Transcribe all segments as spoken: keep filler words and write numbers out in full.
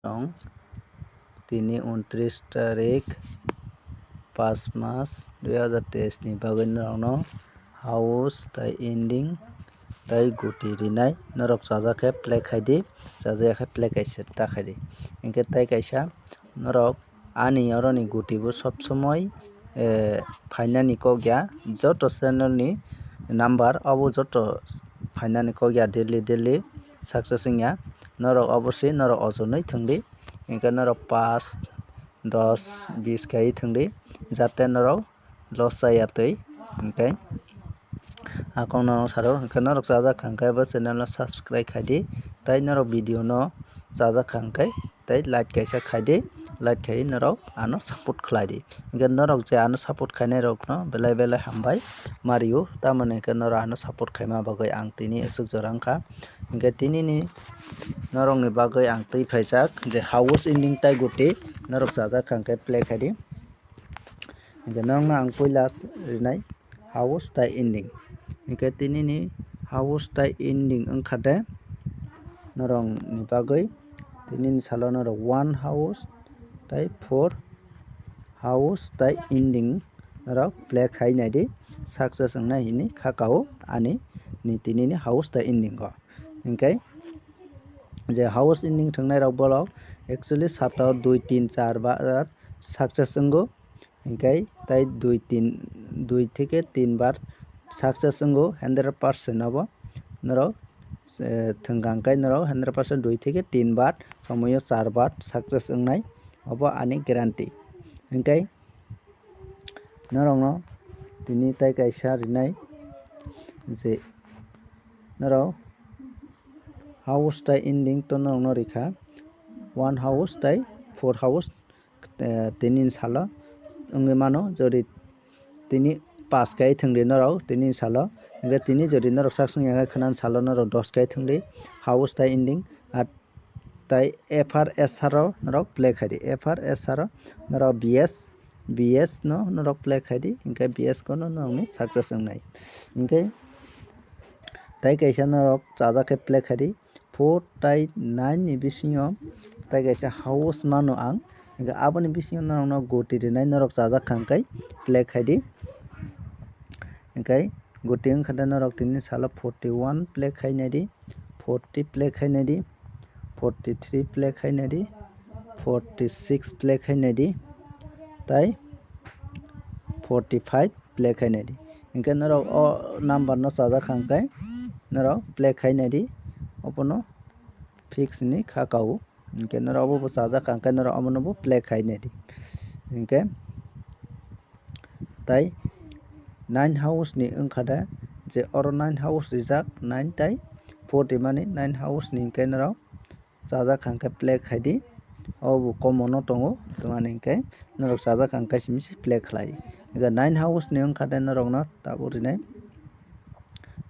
Tong tini untris tarik, pas mas, dui hazar teis ni bagwi norokno house tai ending tai guti rinai. Norok chajak khe play khai di, chajak ya khe play kaisa ta khai di. Hinkhe tai kaisa norok ani oro ni guti bo sob somoi, eh, phainani kok ya. Joto channel ni number obo joto phainani kok ya, daily daily success wngya. Norok oboswi norok ojonwi thwng di, hinkhe norok pas, dos, bis khai thwng di, jate norok loss chaya twi. Hinkhe akong norok saro, hinkhe norok chajak kha hinkhe bo channel no subscribe khai di, tai norok video no chajak kha hinkhe tai like kaisa khai di, like khai norok ano support khlai di. Hinkhe norok je ano support khainai rokno belai belai hambai mario, tamoni hinkhe norok ano support khaima bagwi ang tini aswk jora wngkha. Hinkhe tinini norokni bagwi ang twi phaijak je house ending tai guti norok chajak kha hinkhe play khai di. Hinkhe norokno ang puila rinai house tai ending. Hinkhe tinini house tai ending wngkha de norokni bagwi, tinini salo norok one house tai four house tai ending norok play khai nai di, success wngnai hini kha kao ani ni tinini house tai ending o. Hinkhe je house ending thwngnai rok bolok actually saptao dui, tin, char bar success wngo. Hinkhe tai dui, tin, dui theke tin bar success wngo hundred percent obo. Norok, eh, thwngkha hinkhe norok hundred percent dui theke tin bar somoio char bar success wngnai, obo ani guarantee. Hinkhe norokno tini tai kaisa rinai je norok house tai ending to norokno rikha, one house tai four house, eh, tini ni salo wngwi mano. Jodi tini pas khai thwng di norok tini ni salo, hinkhe tini jodi norok sak sung ya khe khwnani salo norok dos khai thwng di house tai ending. Ar tai F R S R o norok play khai di, F R S R o norok B S, B S no norok play khai di, hinkhe B S kono norokni success wngnai. Hinkhe tai kaisa norok chajak khe play khai di, four tai nine ni bisingo tai kaisa house mano ang. Hinkhe aboni bisingo norokno guti rinai, norok chajak kha hinkhe play khai di. Hinkhe guti wngkha de norok tini salo forty one play khai nai di, forty play khai nai di, forty three play khai nai di, forty six play khai nai di, tai forty five play khai nai di. Hinkhe norok o number no chajak kha hinkhe norok play khai nai di, obono fix ni kha kao. Hinkhe norok obo bo chajak kha hinkhe norok omono bo play khai nai di. Hinkhe tai nine house ni wngkha de, je oro nine house rijak, nine tai four rimani, nine house ni hinkhe norok chajak kha hinkhe play khai di. Obo common no tongo, tongmani hinkhe norok chajak kha hinkhe simi se play khlai. Hinkhe nine house ni wngkha de norokno tabuk rinai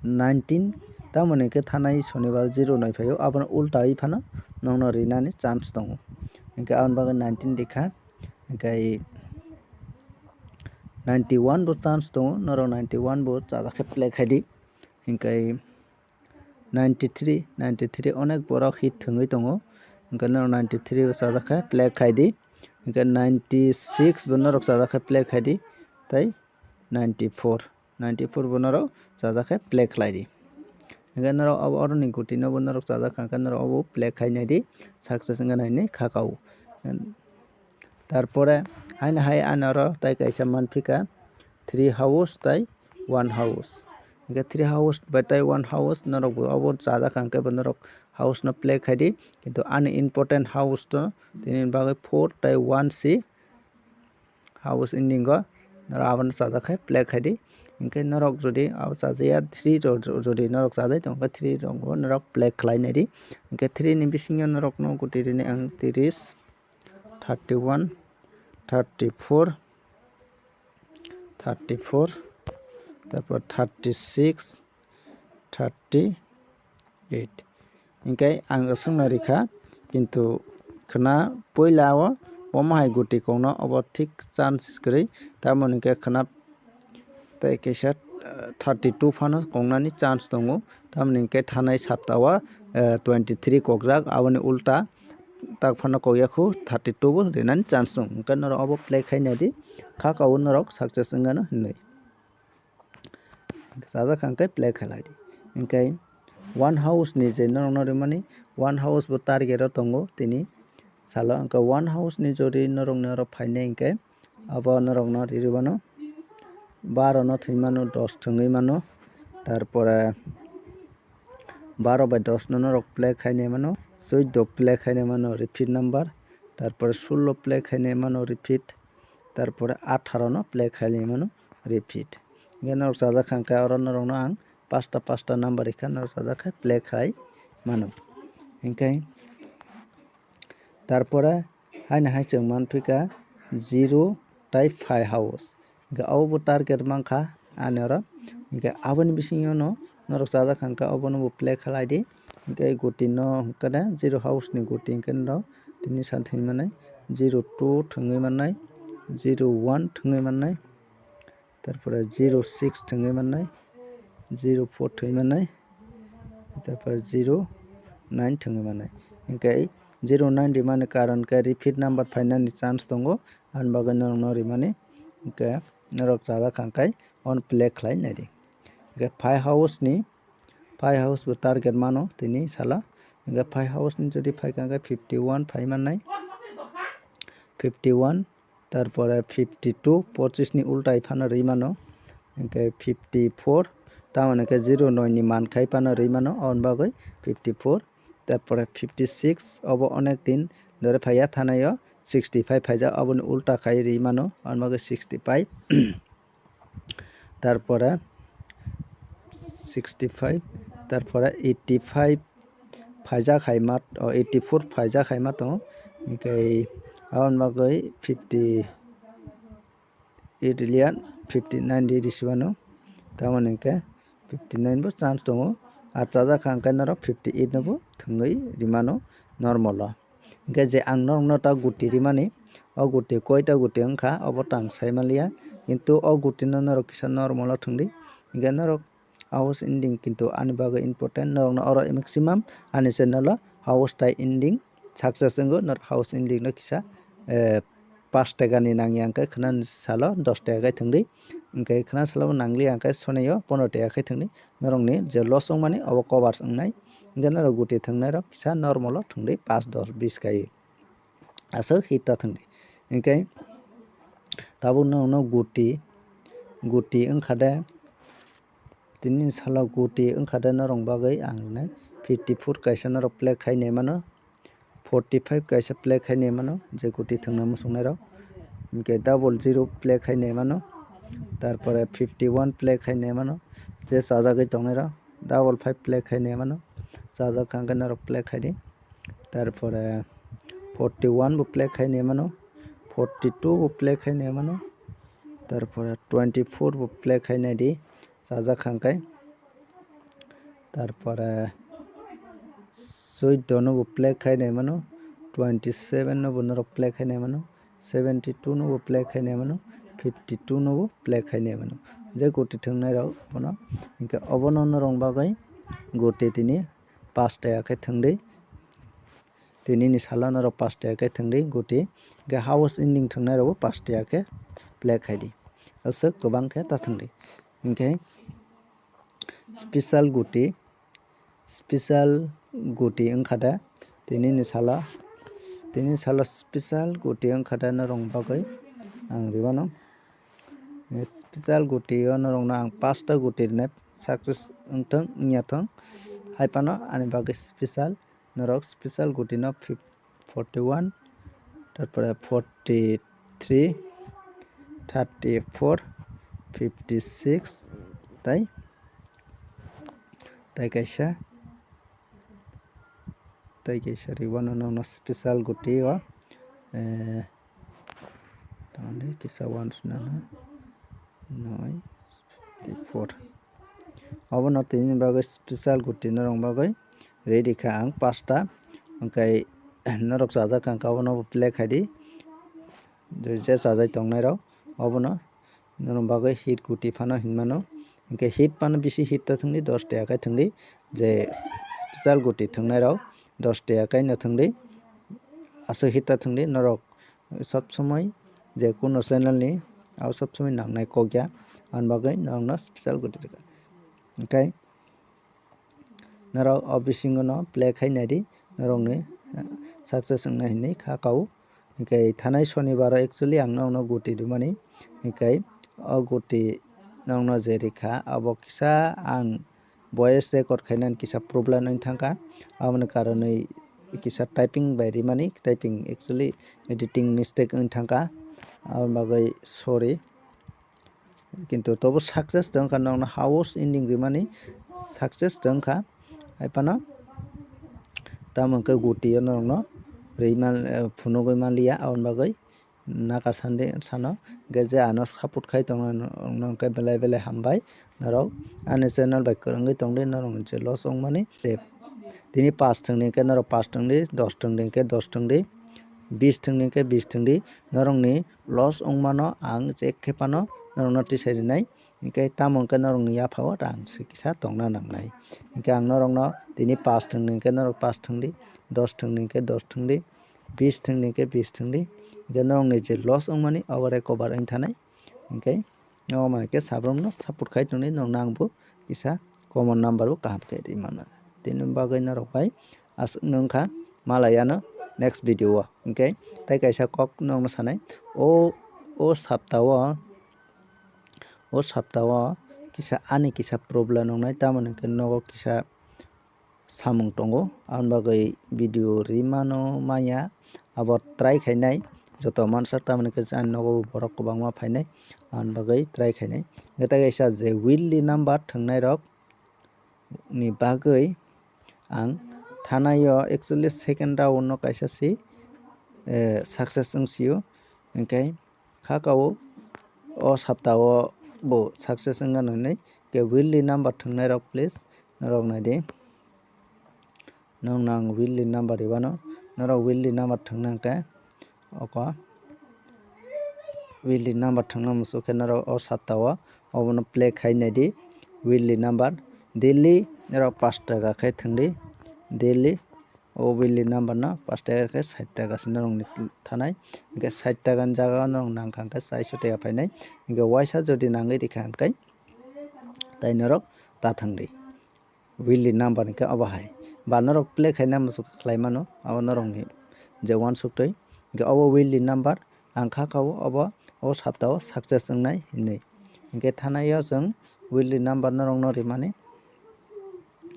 nineteen, tamoni hinkhe thanai sonibar zero nai phaio, abono ulta wi phano nokno rinani chance tongo. Hinkhe aboni bagwi nineteen rikha, hinkhe ninety one bo chance tongo, norok ninety one bo chajak khe play khai di. Hinkhe ninety three, ninety three onek borok hit thwngwi tongo, hinkhe norok ninety three bo chajak khe play khai di. Hinkhe ninety six bo norok chajak khe play khai di, tei ninety four, ninety four bo norok chajak khe play khlai di. Hinkhe norok abo oroni guti no bo norok chajak kha, hinkhe norok obo play khai nai di, success wngkha nai hinwi kha kao. Tarpore haino hai ani oro tai kaisa manphika three house tai one house. Hinkhe three house bai tai one house norok bo obo chajak kha, hinkhe bo norok house no play khai di. Kintu ani important house to tini bagwi four tai one si house ending o norok abono chajak khe play khai di. Hinkhe norok jodi abo chajaya three ro-, jodi norok chajai tongkhe three rok bo norok play khlai nai di. Hinkhe three ni bisingo norok no guti rini ang tiris, thirty one, thirty four, thirty four, tarpor thirty six, thirty eight. Hinkhe ang aswkno rikha, kintu khwna puila o bomo hai guti kokno obo thik chance kwrwi, tamoni hinkhe khwna tei kisa, eh, thirty two phano koknani chance tongo, tamoni hinkhe thanai sapta o, eh, twenty three kokjak, aboni ulta tak phano kok ya khu thirty two bo rinani chance dong. Hwnkhe norok obo play khai nai di, kha kabo norok success wngano hinwi. Chajak kha hwnkhe play khailai di. Hwnkhe one house ni je norokno rimani, one house bo target o tongo tini salo. Hwnkhe one house ni jodi norokni oro phainai hwnkhe abo norokno rirwano baro no thwimano, dos thwngwi mano, tarpore baro bai dos no norok play khainai mano, chuddo play khainai mano repeat number, tarpore sullo play khainai mano repeat, tarpore atharo no play khainai mano repeat. Hwnkhe norok chajak kha hwnkhe oro norokno ang pasta pasta number rikha, norok chajak khe play khai mano. Hwnkhe tarpore haino hai chwng manphika zero tai five house. Hwnkhe obo bo target mankha ani oro. Hwnkhe aboni bisingo no norok chajak kha hwnkhe obono bo play khalai di. Hwnkhe guti no hwnkhe zero house ni guti hwnkhe norok tini san thwngwi mannai, zero two thwngwi mannai, zero one thwngwi mannai, tarpore zero six thwngwi mannai, zero four thwngwi mannai, tarpore zero nine thwngwi mannai. Hwnkhe zero nine rimani karon khe repeat number phainani chance tongo, ani bagwi norokno rimani. Hwnkhe norok chajak kha hwnkhe ono play khlai nai di. Hwnkhe five house ni, five house bo target mano tini sala. Hwnkhe five house ni jodi phaikha hwnkhe fifty one phai mannai, fifty one, tarpore fifty two, pochis ni ultai phano rwi mano, hwnkhe fifty four, tamoni khe zero noi ni man khai phano rwi mano, aboni bagwi fifty four, tarpore fifty six, obo onek din dore phaiya, thanaio sixty five phaijak, aboni ulta khai rwi mano, aboni bagwi sixty five. Tarpore sixty five, tarpore eighty five phaijak hai ma, o eighty four phaijak hai ma tongo, hwnkhe aboni bagwi fifty eight liya fifty nine di risi mano, tamoni hwnkhe fifty nine bo chance tongo, ar chajak kha hwnkhe norok fifty eight no bo thwngwi rimano normal o. Hwnkhe je ang norokno ta guti rimani, o guti koita guti wngkha, obo ta ang sai manliya, kintu o guti no norok kisa normal o thwngdi, hwnkhe norok house ending kintu ani bagwi important, norokno oro maximum ani channel o house tai ending success wngo, norok house ending no kisa, eh, pash taka ni nangya hwnkhe khwnani salo dos taka khai thwngdi, hwnkhe khwna salo bo nangliya hwnkhe sonio pondro taka khai thwngdi, norokni je loss wngmani obo cover wngnai, hwnkhe norok guti thwngnairok kisa normal o thwngdi, pash dos bis khai aswk hit ta thwngdi. Hwnkhe tabuk norokno guti, guti wngkha de, tini salo guti wngkha de norok bagwi ang rinai fifty four kaisa norok play khai nai mano, forty five kaisa play khai nai mano, je guti thwngna muchungnairok, hwnkhe double zero play khai nai mano, tarpore fifty one play khai nai mano, je chajagwi tongnairok double five play khai nai mano, chajak kha hwnkhe norok play khai di. Tarpore forty one bo play khai nai mano, forty two bo play khai nai mano, tarpore twenty four bo play khai nai di, chajak kha hwnkhe. Tarpore chuddo no bo play khai nai mano, twenty seven no bo norok play khai nai mano, seventy two no bo play khai nai mano, fifty two no bo play khai nai mano. Je guti thwngnairok bono, hwnkhe obono norok bagwi guti tini pash taka khe thwngdi. Tini ni salo norok pash taka khe thwngdi guti. Hwnkhe house ending thwngnairokbo pash taka khe play khai di. Aswk kwbang khe ta thwngdi. Hwnkhe special guti, special guti wngkha da tini ni salo, tini salo special guti wngkha da norok bagwi ang rwmano. Special guti o norokno ang pasta guti rwnai success wngthong wngya thong, hai phano ani bagwi special norok special guti no fif-, forty one, tarpore forty three, thirty four, fifty six, tai, tai kaisa, tai kaisa rwmano norokno special guti o, eh, tamni kisa one swnamna noi, four. Obono tini bagwi special guti norok bagwi ready kha ang pasta. Hwnkhe norok chajak kha, hwnkhe obono play khai di. Je, je chajai tongnairok obono norok bagwi hit guti phano hinmano. Hwnkhe hit phano bisi hit ta thwngdi, dos taka khai thwngdi. Je special guti thwngnairok dos taka khai no thwngdi. aswk hit ta thwngdi, norok sob somoi je kuno channel ni abo sob somoi nangnai kok ya, aboni bagwi norokno special gotwi rwkha. Hwnkhe norok o bisingo no play khai naidi, norokni success wngnai hinwi kha kao. Hwnkhe thanai sonibaro actually ang norokno gotwi rwmani, hwnkhe o gotwi norokno je rikha abo kisa ang voice record khainani kisa problem wng thangkha, aboni karonwi kisa typing bai rimani, typing actually editing mistake wng thangkha, aboni bagwi sorry. Kintu tobo success tongkha, nokno house ending rimani success tongkha, hai phano tamo hwnkhe gotio norokno rimani phunugwi manliya, aboni bagwi. Nakar sandi sano, hwnkhe je ano support khai tongnai, hwnkhe belai belai hambai norok. Ani channel bai kwrwngwi tongdi, norok je loss wngmani. Tei tini pass thwngdi hwnkhe norok pass thwngdi, dos thwngdi hwnkhe dos thwngdi, bis thwngdi hwnkhe bis thwngdi. Norokni loss wngmano ang je khe phano norokno tisai rinai. Hwnkhe tamo hwnkhe norokni yaphao rang se kisa tongna nangnai. Hwnkhe ang norokno tini pass thwngdi hwnkhe norok pass thwngdi, dos thwngdi hwnkhe dos thwngdi, bis thwngdi hwnkhe bis thwngdi. Hwnkhe norokni je loss wngmani abo recover wng thanai. Hwnkhe omo hai khe sabrumno support khai tongdi, norokno ang bo kisa common number bo kaham khe ri mano. Tini bagwi norok bai aswk no wngkha, malai ano next video o. Hwnkhe tei kaisa kok norokno sanai, o, o sapta o, o sapta o kisa ani kisa problem wngnai, tamoni hwnkhe nogo kisa samung tongo, aboni bagwi video rimano manya, abo try khainai joto mansa, tamoni hwnkhe ani nogo borok kwbangma phainai, aboni bagwi try khainai. Hwnkhe tei kaisa je weekly number thwngnairok ni bagwi ang thanai o actually second round no kaisa si, eh, success wng sio, hwnkhe kha kao o sapta o bo success wng gana hinwi. Hwnkhe weekly number thwngnairok please norok naidi. Norokno ang weekly number ribano, norok weekly number thwngna hwnkhe oko weekly number thwngna muchuk khe norok o sapta o obono play khai naidi. Weekly number daily norok pash taka khe thwngdi, daily o weekly number no pash taka khe sait taka se norokni thanai, hwnkhe sait taka ni jaga o norok nangkha hwnkhe chaiso taka phainai, hwnkhe waisa jodi nangwi rikha hwnkhe tai norok ta thwngdi. Weekly number hwnkhe obo hai. Ba norok play khaina muchuk khlai mano, abo norokni je uansuk twi. Hwnkhe obo weekly number ang kha kao obo, o sapta o success wngnai hinwi. Hwnkhe thanai o chwng weekly number norokno rimani.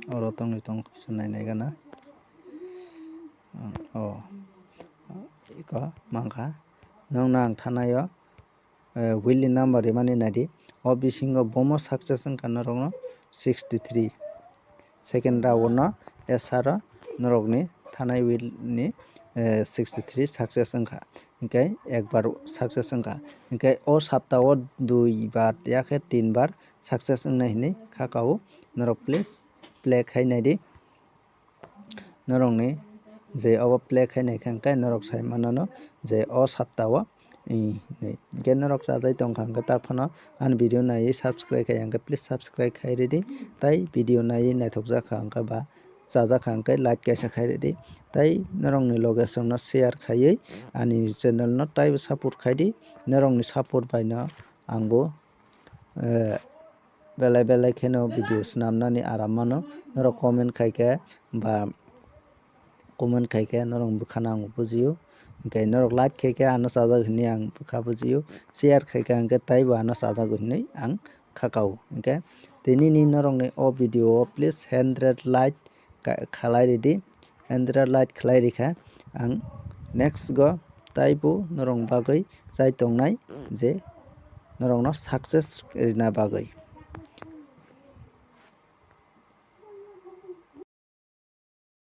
Oro tongwi tong kisa nai nai gana. O. Iko mankha. Nokno ang thanai o eh, weekly number rimani naidi. O bisingo bomo success wngkha norokno sixty three. Second round no S R o norokni thanai week ni, eh, sixty three success wngkha. Hwnkhe ekbar success wngkha. Hwnkhe o sapta o dui bar ya khe tin bar success wngnai hinwi kha kao. Norok please play khai naidi. Norokni je obo play khai naikha hwnkhe norok sai manano je o sapta o, i, hinwi. Hwnkhe norok chajai tongkha hwnkhe ta phano ani video naiwi subscribe khai ya hwnkhe please subscribe khai ridi. Tai video naiwi naithokjakha hwnkhe ba chajakha hwnkhe like kaisa khai ridi. Tai norokni logesrokno share khaiwi ani channel no taibo support khaidi. Norokni support baino angbo, eh, belai belai kheno video swnamnani aram mano. Norok comment khaikhe ba comment khaikhe norok bwkhano ang bujio. Hwnkhe norok like khaikhe ano chajak hinwi ang bwkha bujio. Share khaikhe hwnkhe taibo ano chajago hinwi ang kha kao. Hwnkhe tinini norokni o video o please hundred like ka-, khalai ridi. Hundred like khlai rikha ang next go taibo norok bagwi chai tongnai je norokno success rina bagwi.